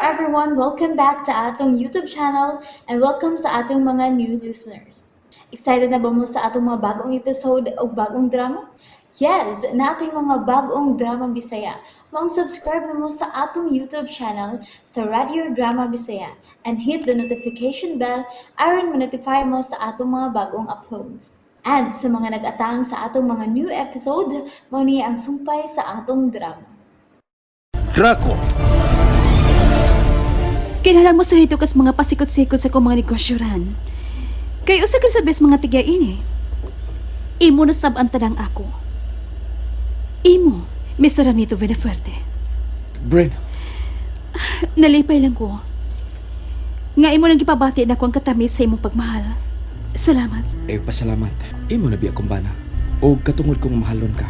everyone! Welcome back to atong YouTube channel and welcome sa atong mga new listeners. Excited na ba mo sa atong mga bagong episode o bagong drama? Yes, nating mga bagong drama Bisaya. Maong subscribe na mo sa atong YouTube channel sa Radio Drama Bisaya and hit the notification bell aron ma-notify mo sa atong mga bagong uploads. And sa mga nag-atang sa atong mga new episode, mao ni ang sumpay sa atong drama. Draco. Kinahanglan mo suhito kas mga pasikot-sikot sa akong mga negosyo ran. Kay usa ka sa best mga tigyain eh. Imo na sab ang tanang ako. Imo, Mr. Ranito Venafuerte. Bren, Nalipay lang ko. Nga imo nang gipabati na ko ang katamis sa imong pagmahal. Salamat. eh pasalamat. Imo na biya kong bana. O katungod kong mahalon ka.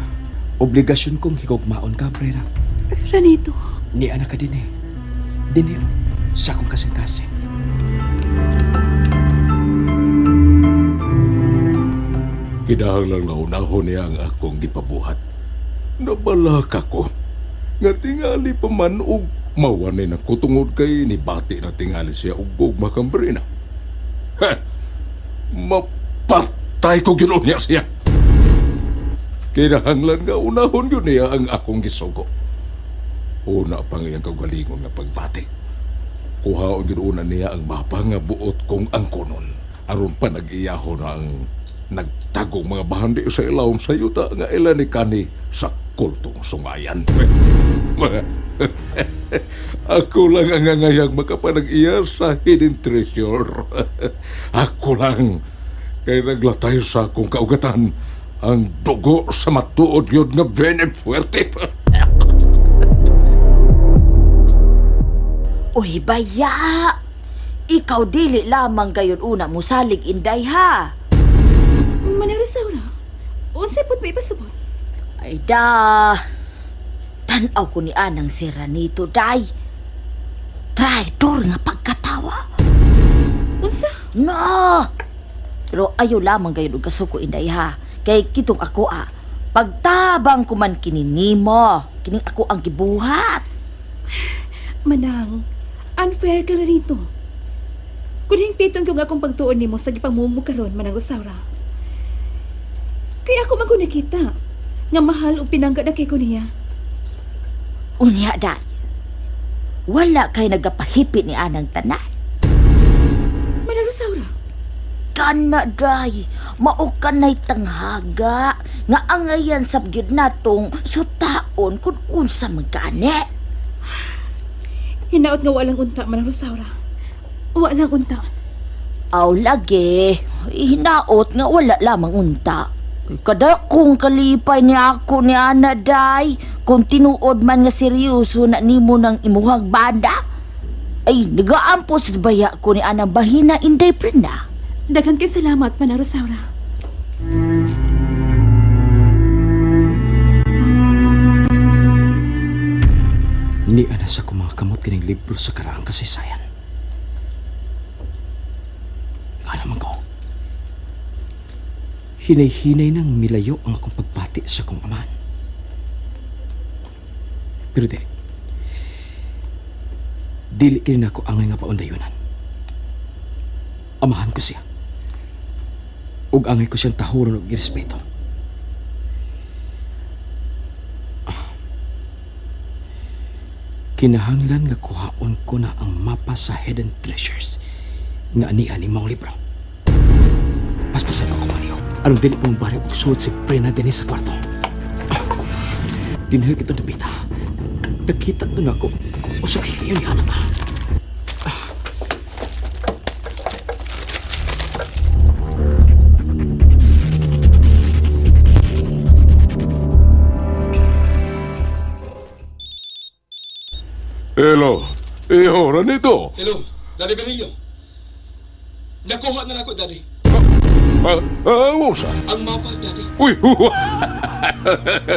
Obligasyon kong higugmaon ka, Brena. Ranito. Ni anak ka din eh. Dinero. Sa akong kasing-kasing. Kinahanglan nga unahon niya ang akong gipabuhat. Nabalaka ko. Nga tingali pa man og mawanin ako tungod kay nibati na tingali siya og gugma kang Brina. Ha! Mapatay ko gyud niya siya. Kinahanglan nga unahon gyud niya ang akong gisugo. Una pang iyang kaugalingon nga pagbati. Kuhaon gyud una niya ang mapa nga buot kong angkonon. Aron pa nag-iyaho na ang nagtagong mga bahandi sa ilawom sa yuta nga ila ni kani sa kultong sungayan. Ako lang ang angayang makapanag-iya sa hidden treasure. Ako lang kay naglatay sa akong kaugatan ang dugo sa matuod yun nga Benefuerte. Uy, baya! Ikaw dili lamang gayon una musalig inday ha. Manang Rosaura, unsay pud may ipasubot? Ay da! Tanaw ko ni Anang si Ranito, day! Traitor nga pagkatawa! Unsa? No! Pero ayaw lamang gayon og kasuko inday ha. Kay kitong ako ah. Pagtabang ko man kini nimo, kining ako ang gibuhat. Manang, unfair ka Ranito. Kun hingpiton ko nga akong pagtuon nimo sa gipamumuo karon, Manang Rosaura. Kaya ako man ko nakita nga mahal ug pinangga na kay ko niya. Unya day. Wala kay nagapahipit ni Anang tanan. Manang Rosaura, Kana day, mao kanay tanghaga nga angayan sab gyud natong sutaon kun unsa man gani. hinaot nga walang unta, Manang Rosaura. Walang unta. Aw lagi, hinaot nga wala lamang unta. Kada kong kalipay ni ako ni Ana day, kung tinuod man nga seryoso na nimo ng imuhang banda. Ay, nagaampos baya ko ni Ana bahina inday prenda. Daghan kay salamat, Manang Rosaura. Ni ana sa akong mga kamot kining libro sa karaang kasaysayan. Nga naman ko. Hinay-hinay nang milayo ang akong pagbati sa akong amahan. Pero di. Dili kini nako angay nga paundayunan. Amahan ko siya. Ug angay ko siyang tahuron og irespeto. Kinahanglan nga kuhaon ko na ang mapa sa hidden treasures nga anian ni maong libro. Paspasan ko kumaniyo. Anong dili pong bari og suod si Prena dinhi sa kwarto. Ah, dinhi kita nabita. Nakita to nako. Usa kay kayo ni anak. Hello. Iho, Ranito. Hello, Daddy Virgilio. Nakuha na nako, Daddy. Ah, ah, unsa? Ang mapa, Daddy. Uy,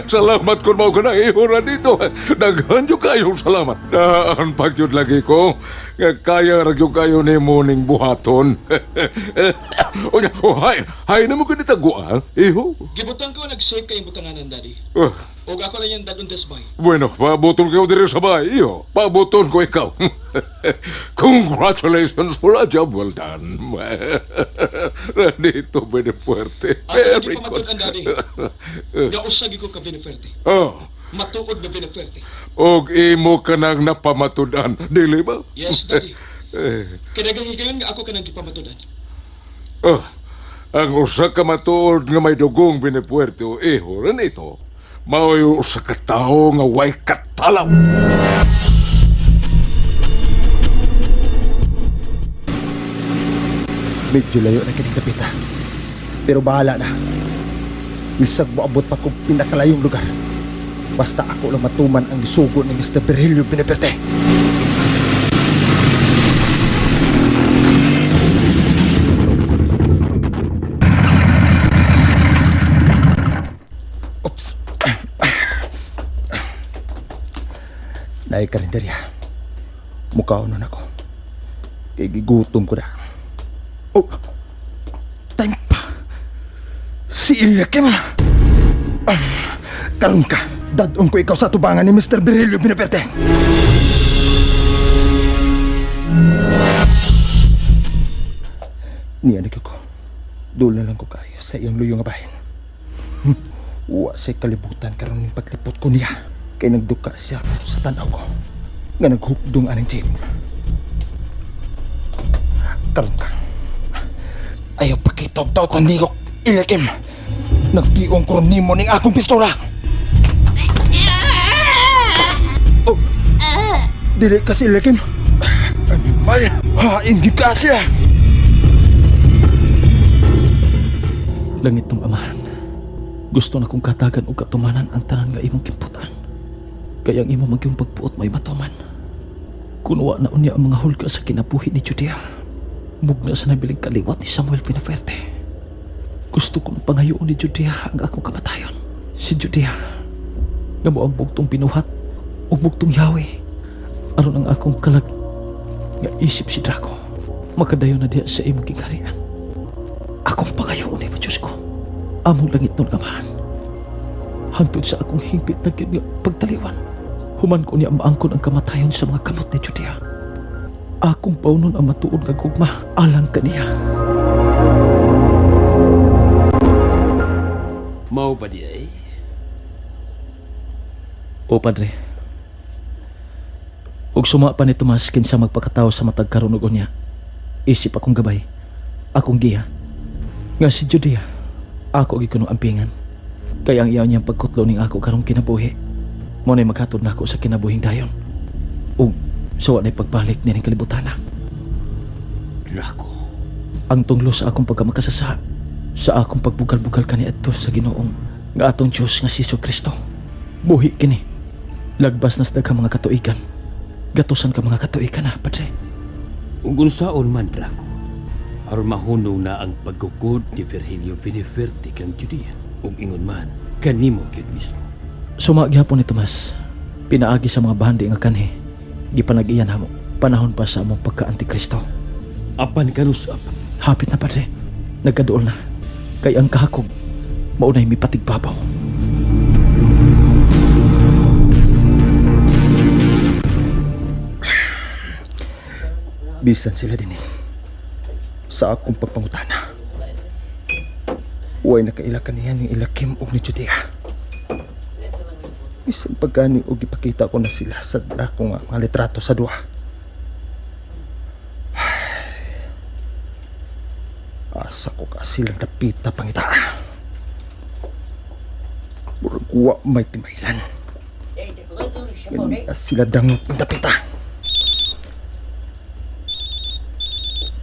salamat kung mao ka na iho Ranito. Daghan jud kayong salamat. Daan pagyud lagi ko. Nga Kaya ra gyud kayo nimo ning buhaton. Unya, oh, hay, hay na mo ganita ah, iho. Gibutang ko nag-save kay butanganan, Daddy. Ah, Og ako na niyang dadon desbay. Bueno, paabotong ko diri sa bahay. Iyo, paaboton ko ikaw. Congratulations for a job well done. Ranito Benefuerte. Ako lagi Very good. pamatud-an, Daddy. Nga usa gyud ko ka Benefuerte. Oh, Matuod nga Benefuerte. og imo ka nang napamatudan, dili ba? Yes, Daddy. Eh, Kay daghang higayon nga ako ka nang gipamatud-an. oh, ang usa ka matuod nga may dugong Benefuerte o iho Ranito, mao'y usa ka tawo nga way katalaw. Medyo layo na kining dapita. Pero bahala na. Bisag moabot pa kong pinakalayong lugar. Basta ako lang matuman ang gisugo ni Mr. Virgilio Beneperte. Oops. Naay karinderya. Mukhaon nun ako. Kay gigutom ko na. Oh! Time pa! Si Ilyakim! Ah, karon ka! Dadong ko ikaw sa tubangan ni Mr. Virgilio Binaperte! Niya na ko. Doon na lang ko kaya sa iyang luyo nga bahin. Wa sa kalibutan karon ning paglipot ko niya. Kay nagduka siya sa tanaw ko. Nga naghukdong anang jeep. Karon ka. Ayaw pakitaw-taw kang nigok, Iliakim. Nagtiong ko ron nimo ning akong pistola. Oh. Dili kasi Iliakim. Animal, hain gyud ka siya. Langit tong amahan. Gusto na kong katagan og katumanan ang tanan nga imong kimputan. Kaya ang imo magyong pagpuot may matuman. Kunwa na unya ang mga hulga sa kinabuhi ni Judea. Mugna sa nabiling kaliwat ni Samuel Pinafuerte. Gusto kong pangayoon ni Judea ang akong kamatayon. Si Judea, nga mo ang bugtong binuhat ug bugtong Yahweh. Aron ang akong kalag nga isip si Draco. Makadayon na diha sa imong gingharian. Akong pangayoon ni Diyos ko. Among langit nun amahan. Hangtod sa akong hingpit na gyud nga pagtaliwan. Human ko niya maangkon ang kamatayon sa mga kamot ni Judea. Akong paunon ang matuod nga gugma alang kaniya. Mao ba di ay? O padre. Ug suma pa ni Tomas kinsa magpakatawo sa matag karon ug unya. Isip akong gabay, akong giya. Nga si Judea, ako gyud kuno ampingan. Kay ang iyaw niyang pagkutlo ning ako karong kinabuhi. Mo na'y maghatod nako sa kinabuhing dayon. Ug sawa na'y pagbalik nining kalibutana. Draco. Ang tunglo sa akong pagkamakasasa sa akong pagbugal-bugal kaniadto sa Ginoong nga atong Dios nga si Kristo. Buhi kini. Lagbas na sa daghang mga katuigan. Gatusan ka mga katuigan na, padre. Ug unsaon man Draco. Aron mahunong na ang pagkukod ni Virgilio Benefuerte kang Judea. Ug ingon man kanimo gyud mismo. Suma gihapon ni Tomas. Pinaagi sa mga bahandi nga kanhi. Gipanag-iyan hamo. Panahon pa sa among pagka-antikristo. Apan kanusap Hapit na, padre. Nagkaduol na. Kay ang kahakog, maunay mipatigbabaw. Bisan sila din eh. Sa akong pagpangutana. Uway nakaila kaniya ning Ilakim og ni Judea. Bisan pagkani og ipakita ko na sila sa dako nga mga litrato sa duha. Asa ko ka silang dapita pangita. Murag wa may timailan. Ganun sila dangot ng dapita.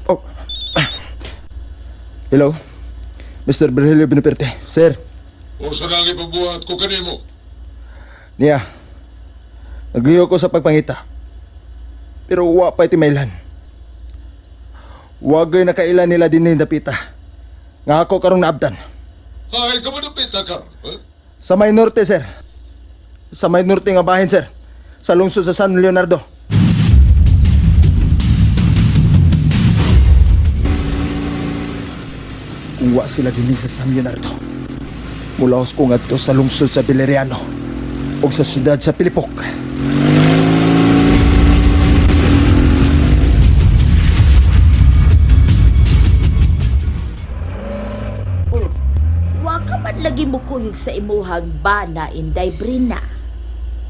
Oh. Hello? Mr. Virgilio Beneperte. Sir, Usa na ang ipabuhat ko kanimo. niya. Nagliyo ko sa pagpangita. Pero wa pa itimailan. Wagay nakailan nila din ni dapita. Nga ako karong naabtan. Hay, ka madapita karon. Eh? Sa may norte, sir. Sa may norte nga bahin, sir. Sa lungsod sa San Leonardo. Kung wa sila dinhi sa San Leonardo, mulaos ko ngadto sa lungsod sa Valeriano. ug sa siyudad sa Pilipok. Oh, wa ka man lagi mo kuyog sa imuhang bana, Inday Brina.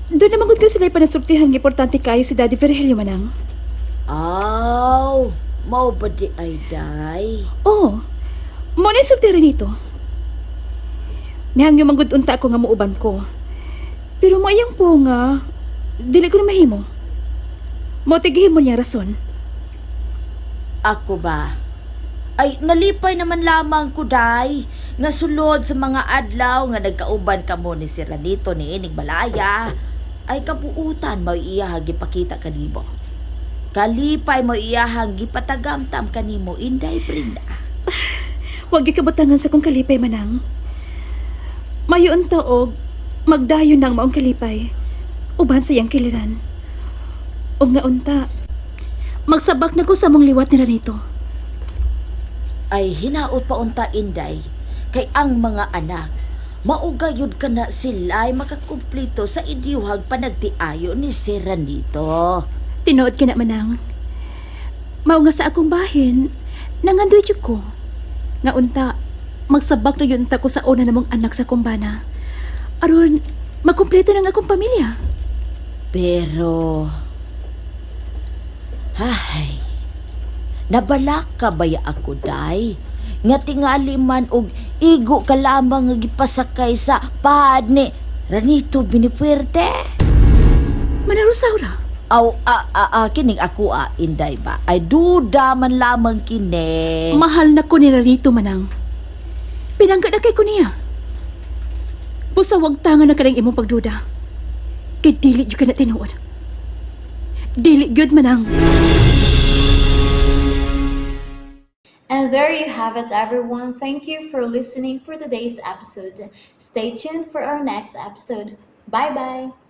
Doon naman gud ko sila panasultihan nga importante kayo si Daddy Virgilio, Manang. Aw, mao ba di ay day? Oo. Mo na sulti nito. Nihangyo manggod unta ako nga muuban ko. Pero maayang po nga, dili ko na mahimo. Mo tigihin mo niya rason. Ako ba? Ay, nalipay naman lamang ko, day. Nga sulod sa mga adlaw nga nagkauban kamo ni si Ranito ni Inig Balaya, ay kabuutan mo iyahang gipakita kanimo. Kalipay mo iyahang gipatagamtam kanimo, Inday Brina. Huwag ikabutangan sa kong kalipay, Manang. Mayon taog, magdayon ng maong kalipay. Uban sa iyang kiliran. O nga unta, magsabak na ko sa mong liwat ni Ranito. Ay hinaot pa unta, Inday, kay ang mga anak, maugayod ka na sila ay makakumplito sa idiwhag panagtiayo ni si Ranito. Tinuod ka na, Manang. Mao nga sa akong bahin, nangandoy jud ko. Nga unta, magsabak na yun unta ko sa una namong anak sa kumbana. Aron, makumpleto ng akong pamilya. Pero, ay, nabalak ka baya ako, day? Nga tingali man og igo ka lamang nga gipasakay sa pahad ni Ranito Binifuerte. Manang Rosaura, Aw, kining ako Inday ba? Ay, duda man lamang kini. Mahal na ko ni Ranito, Manang. Pinangga na kay ko niya. Busa wag tanga na kanang imong pagduda. Kay dili jud ka na tinuod. Dili gyud, Manang. And there you have it, everyone. Thank you for listening for today's episode. Stay tuned for our next episode. Bye bye.